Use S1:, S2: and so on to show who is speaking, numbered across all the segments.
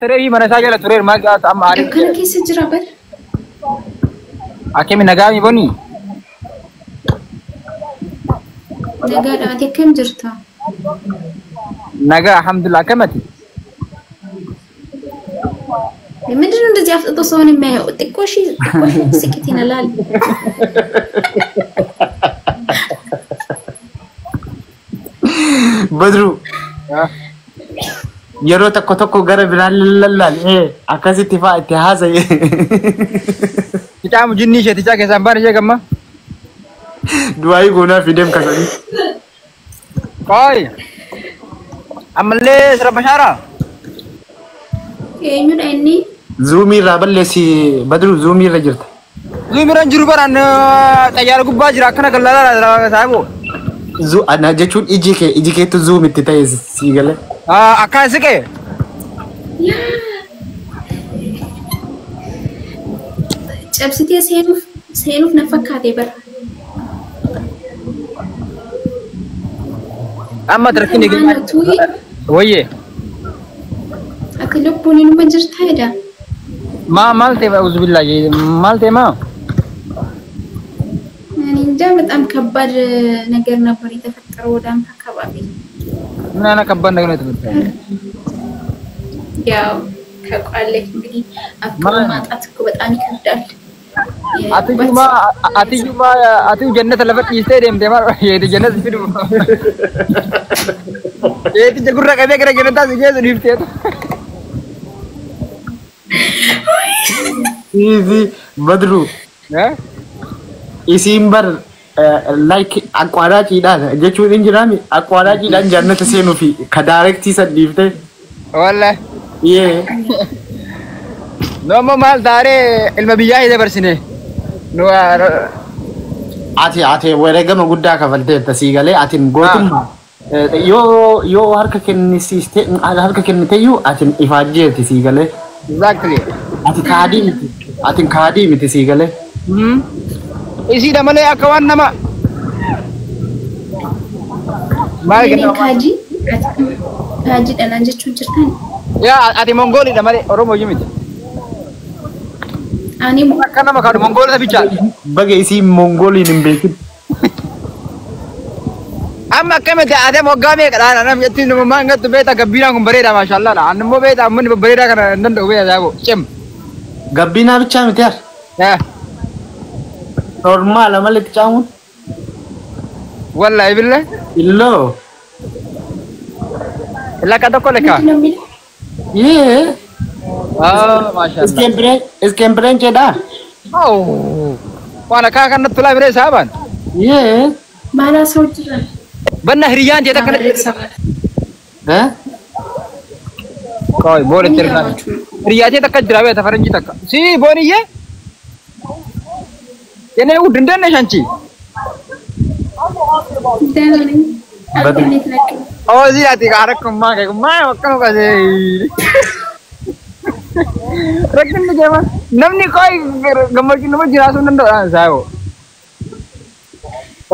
S1: Taree mana isaa jala tureera maal gaata amma aariin.
S2: Dukkana keessa jira bar.
S1: Akkami nagaa mi boni?
S2: Nagaadha, ati akkam jirta?
S1: Nagaa alhamdulillah, akkamati?
S2: ምንድን ነው እንደዚህ አፍጥጦ ሰውን የሚያየው? ጥቆሽ ጥቆሽ ስቅት ይላል።
S3: Badru yeroo tokko tokko gara biraan lallaal akkasitti fa'aa itti haasa'e.
S1: Ticaamu jinnii ishee ticaa keessaan baan ishee gamma.
S3: Du'aayii goonaa fideem kasanii.
S1: Qoy. Ammallee sira bashaaraa.
S2: Eenyudha inni?
S3: Zuumii irraa balleessi Badru, zuumii irra jirta.
S1: Zuumiraan jiru baraan xayyaara gubbaa jira akkana gallaalaa saayiboo.
S3: Ana jechuun iji kee iji keetu zuum itti ta'e sii galee.
S1: Akkaan siqee.
S2: Cabsitee seenuuf na fakkaate bara.
S1: Amma tarkiin
S2: Maana tuyi
S1: Wayyee.
S2: Ati lubbuun inuma jirtaa jedha.
S1: Maa maal ta'e uzubillah maal ta'e maa?
S2: እኔ እንጃ፣ በጣም ከባድ ነገር ነበር የተፈጠረው ወደ አንተ አካባቢ።
S1: ምን አይነት ከባድ ነገር ነው የተፈጠረው?
S2: ያው ታውቃለህ እንግዲህ አፍቅሮ ማጣት እኮ በጣም ይከብዳል።
S1: Atiyyuma atiyyuma ati jannata lafa dhiistee deemte maal yeeti jannata fidu. Yeeticha gurra qabee gara jannataa si geessu dhiifteetu.
S3: Easy Badru. Isiin bar like aqwaaraaciidhaan jechuun hin jiraami, aqwaaraaciidhaan jannata seenuu fi ka daarektii san dhiifte.
S1: Wallahi.
S3: Yee.
S1: Nu ammoo maal taaree ilma biyyaa hin dabarsine. Nu
S3: Ati wareegama guddaa kafalteetta sii galee, atin gootummaa yoo harka kennisiiste harka kenniteyyuu atin ifaajjeeti sii galee.
S1: Exactly.
S3: Ati kaadii miti. Atin kaadii miti sii galee.
S1: Isiidha malee akka waan nama. Maal
S2: እኔ
S1: kenna?
S2: ካጂ ካጂ dhanaan jechuun jirtan.
S1: Yaa ati Mongooliidha malee Oromoo iyyuu miti.
S2: Ani
S1: Akka nama kaadhu Mongoolota bichaa.
S3: Baga isiin Mongooliin hin beekin.
S1: Amma akkamitti ati waggaa meeqadha? Anam jettiin nama maan gattu beektaa, gabbiinaan kun bareeda maashaallah. Ani immoo beektaa ammanni babbareedaa kana hin danda'u beektaa saayiboo. Cim.
S3: Gabbinaa bichaa miti har. Normaala malee itti caamuun.
S1: Wallahi billah.
S3: Illoo.
S1: Lakka tokko lekka.
S2: ምንድን ነው የሚለው?
S3: Yee.
S1: Ah maashaallah.
S3: Iskembireen jedhaa.
S1: Oh. Waan akkaa kanatti tolaa biree saabaan.
S3: Yee.
S2: Maala ሰው jira.
S1: Banna hiriyyaan ta'e takka.
S3: Eh?
S1: Qoy boona itti ergaa. Hiriyyaan takka jira beekta faranjii takka. Si booniyyee. የኔ ውድ እንዴት ነሽ አንቺ?
S2: ደህና ነኝ። አንተ እንዴት ነህ?
S1: ኦ እዚህ ati አረኩማ ከማ akkana qase. Rakkinni keema namni qoy gammachuun nama jiraachuu hin danda'u saayoo.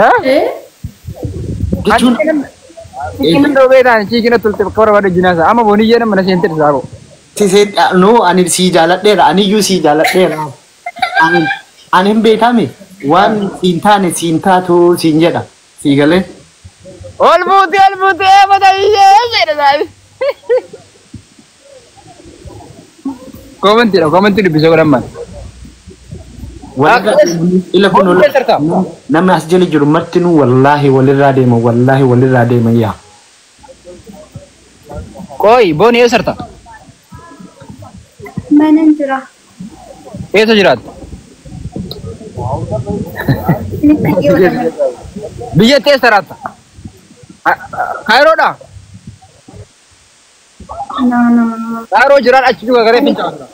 S2: እ?
S3: Jechuun
S1: Chiikin danda'u beektaan chiikina tulte bakka barbaade jinaasa amma booniyyee nama na seente saayoo.
S3: Si no ani sii jaaladheera, aniyyuu sii jaaladheera. Ani hin beekame waan siin taane siin taatu siin jedha sii galee.
S1: Ol buutee ol buutee mata iyyee jedha saayi. Koomentiidha koomentii dubbisee godhan.
S3: Walirraa ila kun namni as jala jiru martinuu wallaahi walirraa deema, wallaahi walirraa deema yaa.
S1: Qoy booni eessa jirta?
S2: Manan jira.
S1: Eessa jiraatta?
S2: Isinitti dhiyoodha malee.
S1: Biyyatti eessa jiraatta? Kaayiroodha?
S2: No, no, no.
S1: Kaayiroo jiraan achi duuba garee fincaa'aa.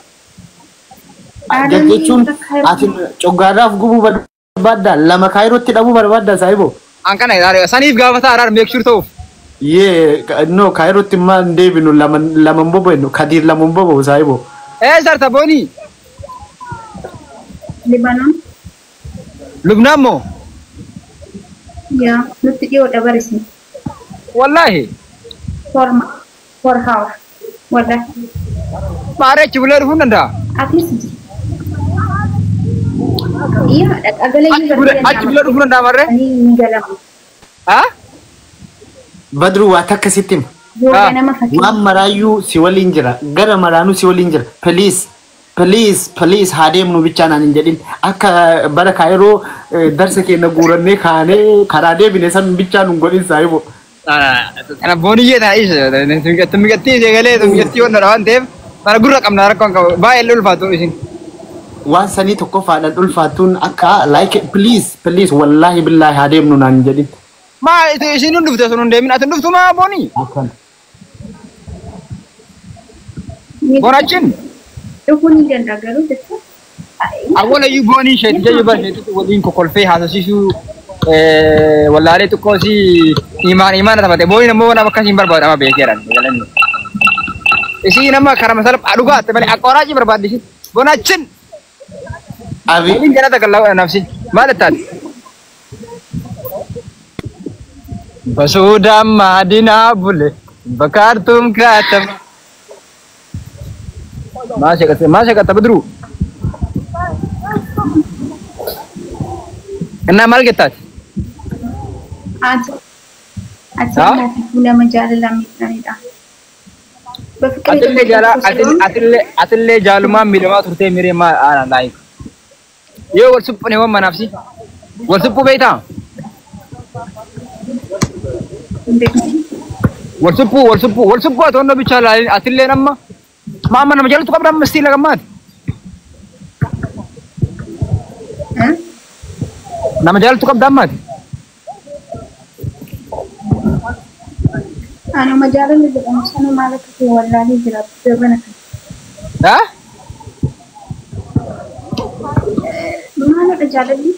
S3: Jechuun ati coggaadhaaf gubuu barbaadda, lama kaayirootti dhabuu barbaadda saayiboo.
S1: An kana saniif gaafata araar make sure ta'uuf.
S3: Yee, no, kaayirootti immaa hin deebinu, lama lama hin bobo'ennu, kadiir lama hin bobo'u saayiboo.
S1: Eessa jirta boonii?
S2: Libaanoon.
S1: Lubnaan moo?
S2: Yaa nutti dhiyoodha barisin.
S1: Wallaahi.
S2: 4 hour. Wallahi.
S1: Maarree achi bulee dhufuu hin danda'a.
S2: Atis Iya, dhaqagalee
S1: Achi bulee dhufuu danda'a maarree?
S2: Ni galama.
S1: Haa?
S3: Badru waa takka sitti hima.
S2: Yoo nama fakkii.
S3: Waan maraayyuu si waliin jira. Gara maraanuu si waliin jira. Please, please, please haa deemnu bichaa naan hin jedhin. Akka bara kaayiroo darsa keenya guurannee kaanee karaa deebine san bichaa nun godhin saahibo.
S1: Kana booniyyee tana isa tummiqattii eegalee tummiqattii waan waan ta'eef mana gurra qabna rakkoon qabu baay'ee illee ulfaatu isin.
S3: Waan sanii tokkoffaadhaan ulfaatuun akka like please, please wallaahi billaahi haa deemnu naan hin jedhin.
S1: Maa isin hin dhufte sun hin deemin ati hin dhuftu maa boonii?
S3: Akkana.
S1: Boonachin
S2: Dhufuu ni danda'a garuu jechuun.
S1: Awwalayyuu boonii isheeti jayyu bara isheetitti waliin kokolfee haasofsiisuu wallaalee xiqqoo si imaan imaana taphate booniin ammoo nama akkasii hin barbaadu amma beekeeraan. Isii nama karama salphaa dhugaatte malee akka waraajii barbaaddi isin. Boonachin
S3: Abi
S1: waliin jannata gallaa nafsi maal ittaati? Basuudaan maadinaa bule bakaartuun kaatama. Maa sheeqatta Badruu? Innaa maal gettaati?
S2: Ati ati እናትህ nama jaalala miidhamedha. በፍቅር
S1: Atillee jaalaa atillee atillee jaalumaan miidhamaa turtee miree maal aanaa laayik. Yoo wal suphane waan manaafsi. Wal suphuu beektaa? Wal suphuu wal suphuu wal suphuu ati onnoo bichaa laalin atillee amma maa amma nama jaalatu qabda amma istii lagammaati. Nama jaalatu qabda ammaati.
S2: Anuma jaalala jedhamu sana maal akka ta'e wallaalee jira jabana kana.
S1: Haa?
S2: Maalidha jaalalli?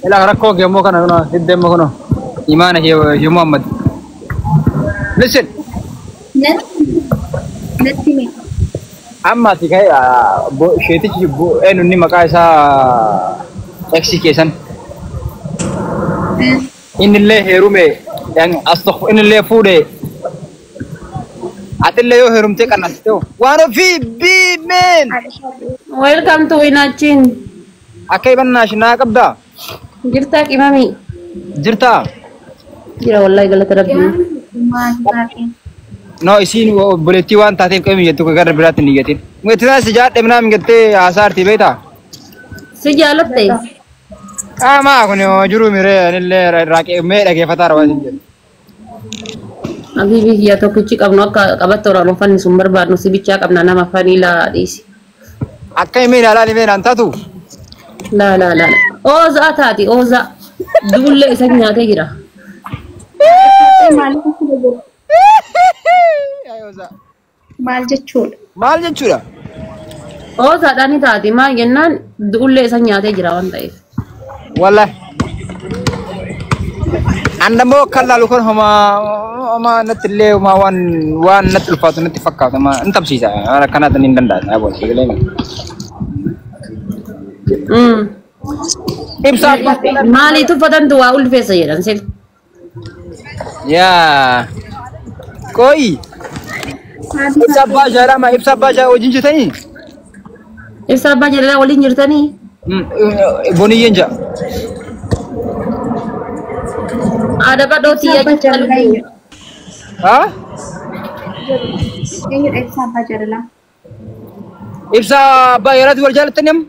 S1: Ilaa rakkoo kee immoo kana kunoo hidda immoo kunoo imaana kee Muhammad. Listen.
S2: Natti hime.
S1: Amma ati ka'e sheetichi eenyu inni maqaa isaa eeksii keessan. Inni illee heerume inni illee fuudhe. Ati illee yoo heerumtee qannasite waan ofii biimeen.
S4: Welcome to Winachin.
S1: Akka ibannaa shinaa qabdaa?
S4: Jirtaa qimamii.
S1: Jirtaa?
S4: Jira wallahi galata rabbii.
S1: No isiin obboleettii waan taateef qabmi jettu gara biraatti hin iyyatin. Itti si jaadhe minaa mingattee haasaa artii beektaa?
S4: Si jaalatte?
S1: Qaamaa kun jiru miree anillee raaqee mee dhageeffataa waan hin jedhu.
S4: Habibi kiyya tokkichi qabnu akka qabatta waraanu fanni sun barbaadnu si bichaa qabna nama fanii laa dhiisi.
S1: Akka himee ilaalaa himee naan taatu?
S4: Laa laa laa. Oozaa taati oozaa. Duullee isa nyaatee jira.
S2: Maal jechuudha?
S1: Maal jechuudha?
S4: Oozaadhaan ni taati maal jennaan duullee isa nyaatee jira waan ta'eef.
S1: Wallahi. An dammoo akka laalu kun homaa homaa natti illee homaa waan waan natti ulfaatu natti fakkaatu homaa hin tabsiisa waan akkanaatti hin danda'an haa boona sagalee miti. Ibsaa
S4: Maaliif tuffatantu waa ulfeessa jedhan sil.
S1: Yaa qoyi ibsa abbaa jaalaa maa ibsa abbaa jaalaa wajjin jirtanii?
S4: Ibsa abbaa jaalala waliin jirtanii?
S1: Boniyyeen ja'a.
S4: Haadha badhootii
S2: Abbaa jaalalaa eenyudha?
S1: Haa?
S2: Eenyudha ibsa abbaa jaalalaa?
S1: Ibsa abbaa jaalaatti wal jaalattanii amma?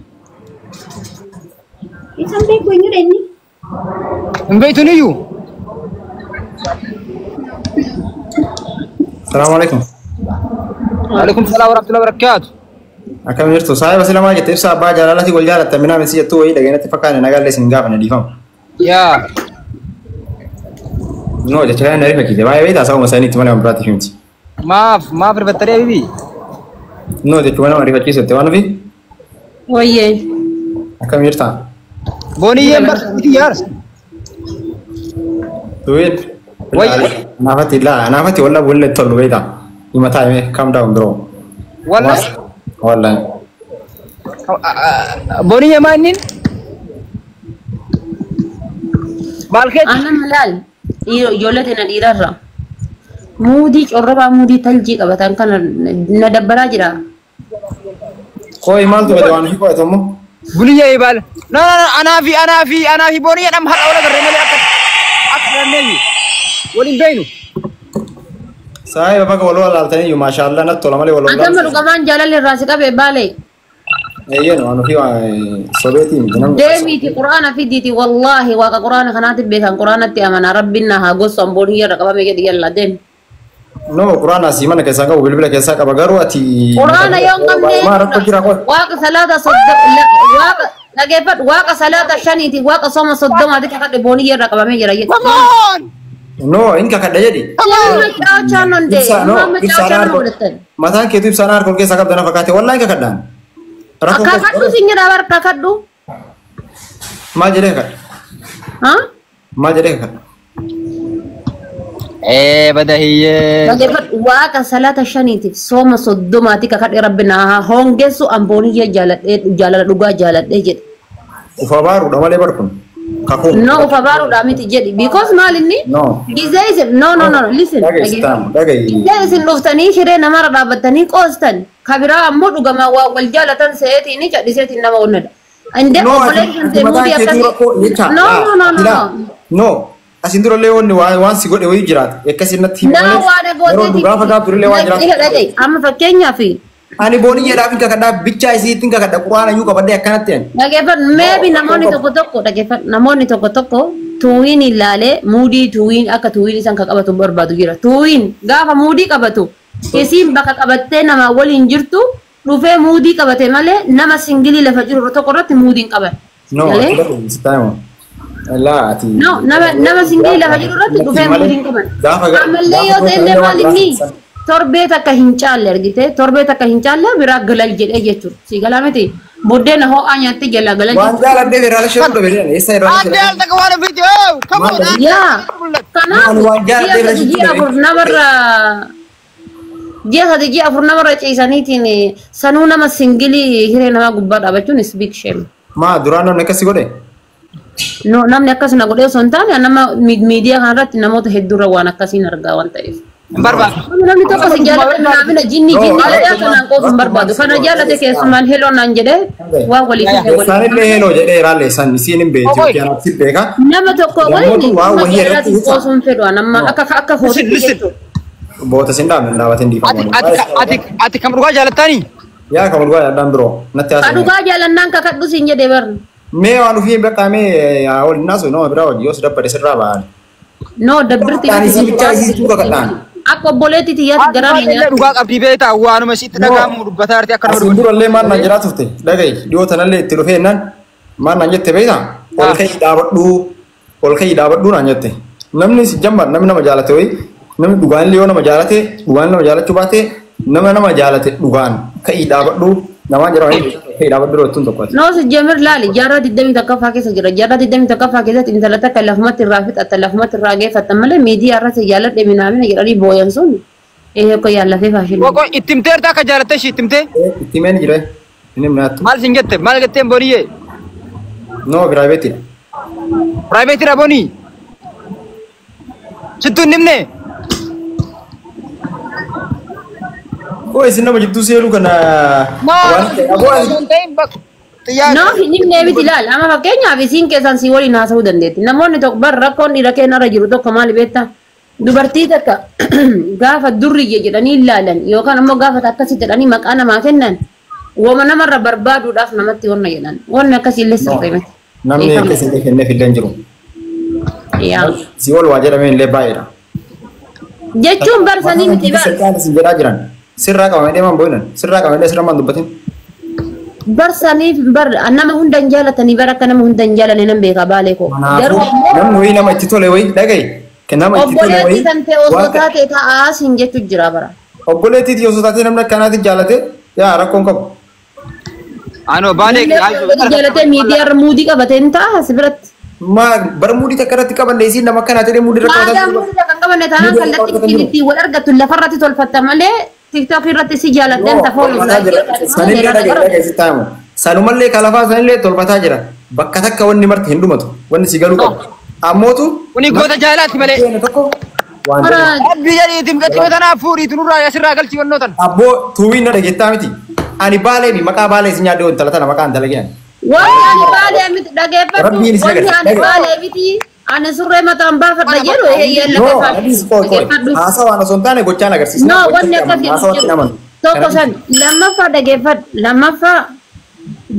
S2: Isaan beeku eenyudha inni?
S1: Hin beektu niyyuu?
S5: Salaamu alaikum.
S1: Waalaikum salaam warahmatullahi wabarakatuh.
S5: Akkam jirtu? Saahiba sila maal jette ibsa abbaa jaalalaati wal jaalatta minaa misi jettuu wayii dhageenyatti fakkaane nagaallee isin gaafanne dhiifama.
S1: Yaa.
S5: No jecha kana na rifachiise baay'ee beektaa sababa isaaniitti malee waan biraatiif miti.
S1: Maaf maaf rifattanii habibi?
S5: No jechuun nama rifachiisutti waan ofi
S4: Wayyee.
S5: akkam jirta?
S1: Boniyyeen barsiiti yaar.
S5: Duwween.
S1: Wayyi.
S5: Naafatti laa naafatti walla bulle tollu beektaa. Himataa himee calm down bro.
S1: Wallahi.
S5: Wallahi.
S1: Boniyyee maa inni? Maal keetti?
S4: Annan laal ijoollee tana dhiirarra. Muudii corrobaa muudii taljii qabatan kana na dabbalaa jira.
S5: Kooyi maaltu bade waan ofii qo'atu ammoo?
S1: Buniyya eebaal. No no no anaa fi anaa fi anaa fi booniyya dham har'a wal agarre malee akka akka dandeenya. Waliin beeynu.
S5: Saahiba baga wal walaaltaniyyuu maashaallah natti tola malee wal
S4: Ati amma
S5: walaaltan.
S4: dhugamaan jaalalli irraa si qabe baale.
S5: Eeyyeen waan ofii sobeetii miti namni.
S4: Deemiiti quraana fidiiti wallaahi waaqa quraana kanaatti beekan quraanatti amanaa rabbiin na haa gossu ambooniyya irra qabame jedhi yalla deemi.
S5: No quraana asii mana keessaa qabu bilbila keessaa qaba garuu ati.
S4: Quraana yoo hin qabne
S5: Maa rakkoo jira qoy.
S4: waaqa salaata waaqa dhageeffadhu waaqa salaata shaniiti waaqa sooma soddomaati kakadhe booniyya irra qabamee jira jedhi.
S1: Come on!
S5: No hin kakadha jedhi.
S4: Amma caachaa non dee
S5: Ibsaa no
S4: amma
S5: ibsaan
S4: caachaa nama
S5: harka
S4: godhatan.
S5: mataan keetu ibsaan harka ol keessaa qabda na fakkaate wallaahi kakadhaan. Rakkoo
S4: Kakadhu sin jedha bar kakadhu.
S5: Maal jedhee kakadha?
S4: Haa?
S5: Maal jedhee kakadha?
S1: Ee bada hiyyee.
S4: Dhageeffadhu waaqa salaata shaniitiif sooma soddomaati kakadhe rabbi na haa hongessu ambooniyya jaaladhee jaalala dhugaa jaaladhee jedhe.
S5: Ufa baaruudha malee bar kun. Kakuu.
S4: No ufa baaruudha miti jedhi because maal inni?
S5: No.
S4: Gizee isin no no no listen.
S5: Dhaga'i sitaamu dhaga'i.
S4: Gizee isin dhuftanii hiree namarra dhaabbattanii qoostan kabiraa ammoo dhugamaa waa wal jaalatan se'eetiin cadhiseetiin nama onnadha. Inde
S5: No
S4: obboleen kan
S5: ati
S4: ta'e
S5: mataan
S4: muudii
S5: keetu
S4: akkasii.
S5: rakkoo jecha.
S4: No no no no no.
S5: No asin durallee wanni waan si godhe wayii jiraata. Akkasii natti himi
S4: Naa
S5: malee
S4: waan
S5: yeroo gaafa gaaf durillee waan jiraatu.
S4: Amma fakkeenyaaf
S5: Ani booniyyeedhaaf hin kakadhaa bichaa isiitti hin kakadha quraana iyyuu qabadhee akkanatti ani.
S4: dhageeffadhu maybe namoonni tokko tokko dhageeffadhu namoonni tokko tokko tuwiin ilaalee muudii tuwiin akka tuwiin isaan kan qabatu barbaadu jira. Tuwiin gaafa muudii qabatu isiin bakka qabattee nama waliin jirtu dhufee muudii qabate malee nama singilii lafa jiru tokko irratti muudii hin qaban.
S5: No
S4: Galee?
S5: ati dhaga'i sitaamu. Laa ati.
S4: No nama singilii lafa jiru irratti dhufee muudii hin qaban.
S5: Gaafa
S4: Ammallee yoo ta'e illee maal inni torbee takka hin caalle argite torbee takka hin caalle biraa galal jedhee jechuudha. Si galaa miti buddeena ho'aa nyaattee jalaa galal
S5: Waan
S4: jechuudha.
S5: jaaladhee irraa ishee godhe jedhan eessa irraa
S1: Adde al takka waan ofiiti. Oh come on!
S4: Yaa kanaaf
S5: Waan waan jaaladhee
S4: ji'a
S5: irra
S4: sadi ji'a afur namarra ji'a sadi ji'a afur namarra ciisaniitiin sanuu nama singilii hiree namaa gubbaa dhaabachuun is big shame.
S5: Maa duraan namni akkasi godhe?
S4: No, namni akkasuma godhee osoo hin taane nama miidiyaa kanarratti namoota hedduurra waan akkasiin argaa waan ta'eef.
S1: Hin barbaadu.
S4: Namni tokko si jaalate naafina jinni
S5: No,
S4: jinni jedhee
S5: rakkoon
S4: kanaan qoofu hin barbaadu. Kana jaalate keessumaan heloo naan jedhee waan waliif hin waliif.
S5: Isaanillee heloo jedhee irraallee isaan isiin hin beekti
S1: Okoy.
S5: yookiin anaatti beeka.
S4: Nama tokko
S5: Namoota
S4: waliin
S5: waan
S4: dhimma
S5: wahii irratti
S4: jaalalaatiif
S5: ibsa.
S4: qoosuu hin fedhu amma akka akka
S1: Listen
S4: horiitti
S1: listen.
S4: jechuudha.
S5: Boota sin dhaabne hin dhaabatin
S1: Ati
S5: dhiifama.
S1: ati ati ati kam dhugaa jaalattanii?
S5: Yaa kan dhugaa jaalladhaan biroo natti
S4: Ka
S5: haasa'e.
S4: dhugaa jaalannaan kakadhu siin jedhee barri.
S5: Mee waan ofii bakka mee ol naasu nama biraa hojii yoo si dabbade sirraa ba'an.
S4: No dabbirti
S5: Kakadhaan isii bichaa isii tuuka kakadhaan.
S4: Akka obboleetti xiyyaatti garaa na
S1: Illee
S4: nyaatti.
S1: dhugaa qabdii beektaa waanuma sitti dhaga'amu dubbataa jirti akka nama
S5: Asiin durallee maal naan jedhaa turte dhaga'i dhiyoo tanallee itti dhufee jennaan maal naan jette beektaa ol ka'ii dhaabadhuu ol ka'ii dhaabadhuu naan jette namni si jammar namni nama jaalate wayii namni dhugaan yoo nama jaalate dhugaan nama jaalachuu baate nama nama jaalate dhugaan ka'ii dhaabadhuu namaan jedhama ka'ii dhaabadhuu jettuun tokko ati.
S4: No si jamir laali jaarraa 21ffaa keessa jira. Jaarraa 21ffaa keessatti intala takka lafumatti irraa fixatta lafumatti irraa geeffatta malee miidiyaa irratti jaaladhe minaamina jedhanii booyan sun ee akka yaallafee faashinii.
S1: Qoqo itti himteerta akka jaalatte ishii itti himtee?
S5: Itti himeen jira inni minaattu.
S1: Maal siin jette? Maal jetteen booniyyee?
S5: No piraayiveetiidha.
S1: Piraayiveetiidha boonii? Sittuu hin himne?
S5: Koo isin nama jidduu seenuu kana waan aboo
S4: No hin himnee miti laal amma fakkeenyaaf isiin keessaan si waliin haasa'uu dandeetti. Namoonni tokko bar rakkoon dhiira keenya jiru tokko maali beektaa? Dubartii takka gaafa durriyye jedhanii ilaalan yookaan ammoo gaafa akkasii jedhanii maqaa namaa kennan wama namarra barbaaduudhaaf namatti wanna jedhan. Wanni akkasii illee sirrii miti.
S5: Namni akkasii illee kenneef illee hin jiru.
S4: Yaa.
S5: Si ol waa jedhamee illee baay'eedha.
S4: Jechuun barsanii miti bar.
S5: Sirraa isin jedhaa jiran. Sirraa qabamee deeman boo'inan. Sirraa qabamee sirraa maan dubbatin.
S4: Barsaniif bar nama hunda hin jaalatanii bar akka nama hunda hin jaalanne nan beeka baalee koo. Garuu
S5: Kanaafuu namni wayii nama itti tole wayii dhaga'i. Kan nama itti tole
S4: obboleettii
S5: wayii.
S4: kan ta'e osoo taate ta'aa siin jechu jira bara.
S5: Obboleettii osoo taatee namni akkanaatti jaalate yaa rakkoon qabu.
S1: Anoo baalee
S4: Namni jaalatee miidiyaa irra muudii qabatee hin ta'a si biratti.
S5: Maa bara muudii takka irratti qabanne isiin nama akkanaa ta'e muudii irra
S4: Maadaa
S5: qabataa
S4: muudii kan qabanne taanaan kallattii ittiin wal argattu lafarratti tolfatta malee TikTok irratti si jaalatteen tafoo
S5: Sanillee dhaga'i dhaga'i sitti himu. Sanumallee kalafaa sanillee tolfataa jira. Bakka takka wanni marti hin dhumatu. Wanni si galuu qabu. Ammootu
S1: Kuni goota jaalaati malee.
S5: Keenya tokko Waan
S4: Mara
S1: Rabbi jedhiitiin mucattii tanaaf fuudhiitu nurraa asirraa galchii wannoo tan.
S5: Abboo tuubiin na dhageettaa miti. Ani baalee mi maqaa baalee si nyaadde intala tana maqaan dalagee ani.
S4: Wanni ani baalee miti dhageeffadhu.
S5: Rabbiin isin
S4: Wanni
S5: agarsiisa.
S4: ani baalee miti ani surree mataan baafadha jedhu eeyyee
S5: No,
S4: lafa
S5: anis qoy qoy.
S4: dhageeffadhu.
S5: Haasawaan osoo hin taane gochaan agarsiisa.
S4: No, wanni akkasii
S5: Haasawatti
S4: hin jiru.
S5: namanu.
S4: Tokko san lammaffaa dhageeffadhu. Lammaffaa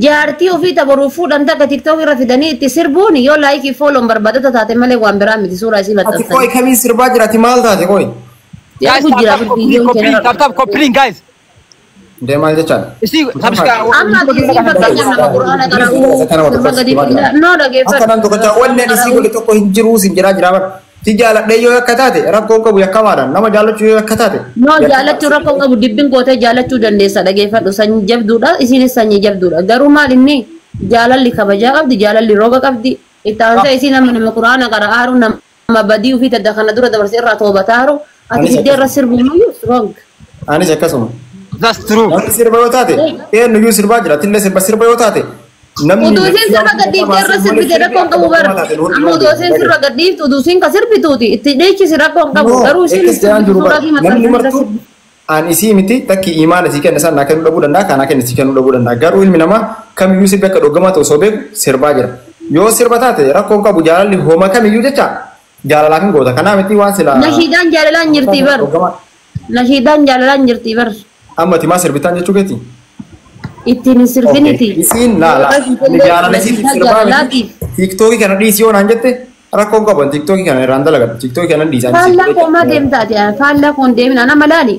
S4: jaartii ofii tabaruu fuudhan takka tiktook irra fidanii itti sirbuun yoo laayikii fooloon barbaadota taate malee waan biraa miti suuraa isii
S5: Ati qoy
S4: maxxansanii.
S5: kamiin sirbaa jira ati maal taate qoy?
S1: Guys,
S4: Ergu jira
S1: tap tap
S4: biyyoon
S1: copy,
S4: keenya.
S1: tap tap copy guys.
S5: Ndee maal jechaadha?
S1: Isii subscribe.
S4: Amma ati isiin fakkeenyaaf nama quraana qara'u sirba gadi no dhageeffadhu.
S5: Akka nam tokkocha wanni ani sii godhe tokko hin jiru sin jedhaa jira bara. Si jaaladhee yoo akka taate rakkoo qabu yakkamaadhaan nama jaallachuu yoo akka taate.
S4: No jaallachuu rakkoo qabu dibbin gootee jaallachuu dandeessa dhageeffadhu sanyii jabduudha isiinis sanyii jabduudha garuu maal inni jaalalli kabajaa qabdi jaalalli roga qabdi itti aansee isiin nama nama quraana qara'aaru nama badii ofii tadda kana dura dabarse irraa toobataaru ati
S5: Anis
S4: fiddee irra sirbuun wrong.
S5: Anis akkasuma.
S1: That's true.
S5: Namni sirba yoo taate eenyuyyuu sirbaa jira atillee sirba sirba yoo taate namni.
S4: Utuu isiin sirba gadhiiftee irra sirbite rakkoo hin qabu bara. Amma utuu isiin sirba gadhiiftu utuu isiin ka sirbituuti itti dhiichisi rakkoo hin qabu garuu isiin
S5: Akkas jedhaan jiru
S4: suuraa
S5: bara.
S4: fi
S5: Namni
S4: maxxansa irra
S5: martuu
S4: sirbi.
S5: ani isii miti takki imaana sii kenne san naa kennuu dhabuu danda'a kanaa kenne sii kennuu dhabuu danda'a garuu ilmi namaa kamiyyuu sirbi akka dhoggamaa ta'u osoo beeku sirbaa jira. Yoo sirba taate rakkoo hin qabu jaalalli hooma kamiyyuu jecha jaalalaaf hin goota kanaa miti waan silaa.
S4: Nashiidaan jaalalaan jirti bar.
S5: Dhoggamaa.
S4: Nashiidaan jaalalaan jirti bar.
S5: Amma timaa sirbitaan jechuu keeti.
S4: Ittiin hin sirbiniti.
S5: Isiin laa laa ani jaalala isiitiif sirbaa miti. Tiiktookii kana dhiisi yoo naan jette rakkoo hin qabu ani tiiktookii kana irraan dalagadhu tiiktookii kana dhiisaan
S4: Faallaa koo maa deemtaati? Faallaa koo hin deemina. Nama laali.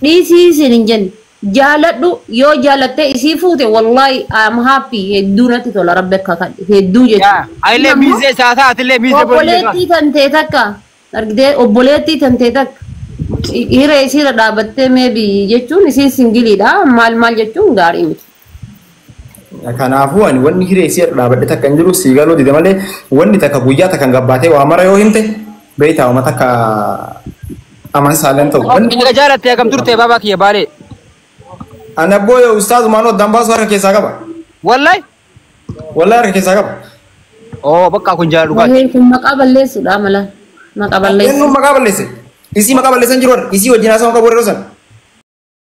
S4: Dhiisii isin hin jenne. Jaaladhu yoo jaalattee isii fuute wallahi I'm happy hedduu natti tola rabbi akka kadhe hedduu jechuudha.
S1: Ayillee miizee isaa taatellee miizee
S4: Obboleettii tan ta'e takka argitee obboleettii tan ta'e takka hiree isiirra dhaabattee maybe jechuun isiin singiliidha maal maal jechuun gaarii miti.
S5: Kanaafuu ani wanni hiree isii irra dhaabadhe takka hin jiru sii galuu dide malee wanni takka guyyaa takka gabbaatee waa mara yoo himte beektaa uma takka amansaaleen ta'u. Wanni
S1: Inni jaalattee akkam turte baabaa kiyya baalee.
S5: ani abboo yoo ustaazumaan oddaan baasu harka keessaa qaba.
S1: Wallahi.
S5: Wallahi harka keessaa qaba.
S1: Oo bakka kun jaalala dhugaati.
S4: Wahee kun maqaa balleessuudha mala maqaa balleessu.
S5: Eenyuun maqaa balleesse? Isii maqaa balleessan jiru warra isii wajjin haasawaa qabu warra san.